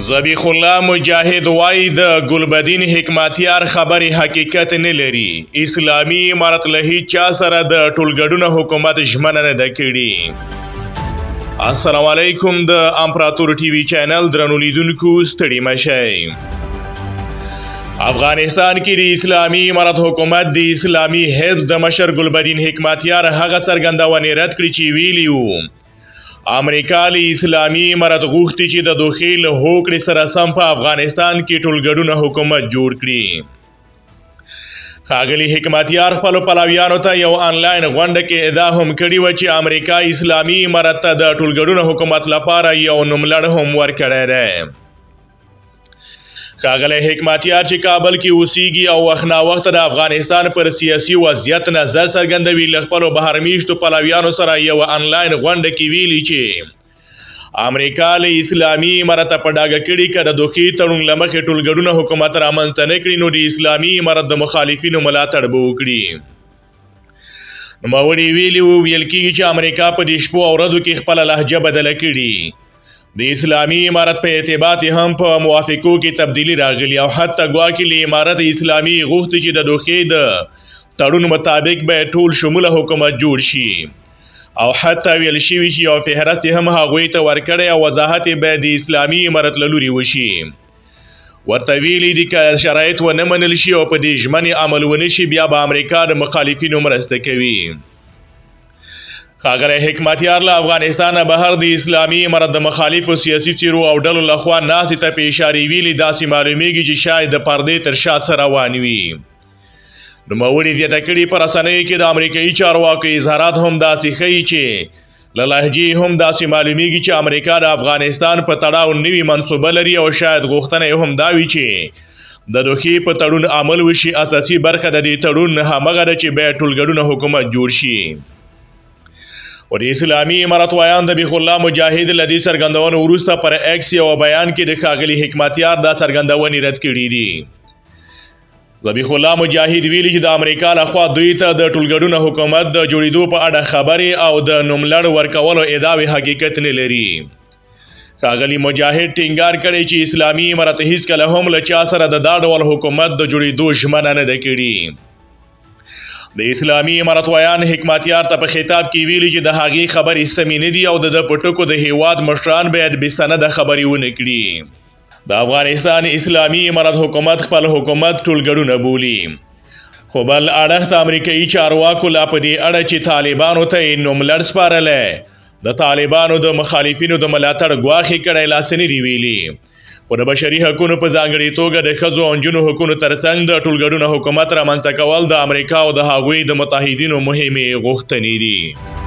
ذبیح الله مجاهد وایي د ګلبدین حکمتیار خبرې حقیقت نه لري. اسلامي امارت له هیچا سره د ټولګډونه حکومت ژمنه نه ده کړې. السلام علیکم، د امپراتور ټي وي چینل درنو لیدونکو، ستړي مه شئ. افغانستان کې د اسلامي امارت حکومت د اسلامي حزب د مشر ګلبدین حکمتیار هغه څرګندونې رد کړې چې ویلي وو امریکا له اسلامي امارت غوښتي چې د دوحې له هوکړې سره سم په افغانستان کې ټولګډونه حکومت جوړ کړي. ښاغلي حکمتیار خپلو پلویانو ته یو آنلاین غونډه کې ادعا هم کړې وه چې امریکا اسلامي امارت ته د ټولګډونه حکومت لپاره یو نوملړ هم ورکړی دی. ښاغلی حکمتیار چې کابل کې اوسیږي او وخت ناوخته د افغانستان پر سیاسي وضعیت نظر څرګندوي، له خپلو بهر میشتو پلویانو سره یوه آنلاین غونډه کې ویلي چې امریکا له اسلامي امارته په ډاګه کړي که د دوحې تړون له مخې ټولګډونه حکومت رامنځته نه کړي نو د اسلامي امارت د مخالفینو ملاتړ به وکړي. نوموړي ویلي وو، ویل کیږي چې امریکا په دې شپو او ورځو کې خپله لهجه بدله کړي، د اسلامي امارت په ارتباط هم په موافقو کې تبدیلی راغلي او حتی ګواکې له امارت اسلامي غوښتي چې د دوحې د تړون مطابق به ټول شموله حکومت جوړ شي او حتی ویل شوي چې یو فهرست هم هغوی ته ورکړی او وضاحت یې باید د اسلامي امارت له لوري وشي. ورته ویلي دي که شرایط ونه منل شي او په دې ژمنې عمل ونه شي بیا به امریکا د مخالفینو مرسته کوي. ښاغلی حکمتیار له افغانستانه بهر د اسلامي امارت د مخالفو سیاسي څېرو او ډلو لخوا ناستې ته په اشارې ویلي داسې معلومیږي چې شاید د پردې تر شا څه روان وي. نوموړي زیاته کړې په رسنیو کې د امریکایي چارواکو اظهارات هم داسې ښيي چې له لهجې هم داسې معلومیږي چې امریکا د افغانستان په تړاو نوي منصوبه لري او شاید غوښتنه یې هم دا وي چې د دوحې په تړون عمل وشي. اساسي برخه د دې تړون همغه ده چې باید ټولګډونه حکومت جوړ شي. او د اسلامي امارت ویاند ذبیح الله مجاهد له دې څرګندونو وروسته پر ایکس یوه بیان کې د ښاغلي حکمتیار دا څرګندونې رد کړې دي. ذبیح الله مجاهد ویلي چې د امریکا لخوا دوی ته د ټولګډونه حکومت د جوړېدو په اړه خبرې او د نوملړ ورکولو ادعاوې حقیقت نه لري. ښاغلي مجاهد ټینګار کړی چې اسلامي امارت هیڅکله هم له چا سره د دا ډول حکومت د جوړېدو ژمنه نه ده کړې. د اسلامي امارت ویاند حکمتیار ته په خطاب کې ویلي چې د هغې خبرې سمې نه دي او د ده په ټکو د هیواد مشران باید بې سنده خبرې ونه کړي. د افغانستان اسلامي امارت حکومت خپل حکومت ټولګډونه بولي، خو بل اړخ ته امریکایي چارواکو لا په دې اړه چې طالبانو ته یې نوملړ سپارلی د طالبانو د مخالفینو د ملاتړ ګواښ یې کړی لا څه نه دي ویلي. خو د بشري حقونو په ځانګړې توګه د ښځو او نجونو حقونو ترڅنګ د ټولګډونه حکومت رامنځته کول د امریکا او د هغوی د متحدینو مهمې غوښتنې دي.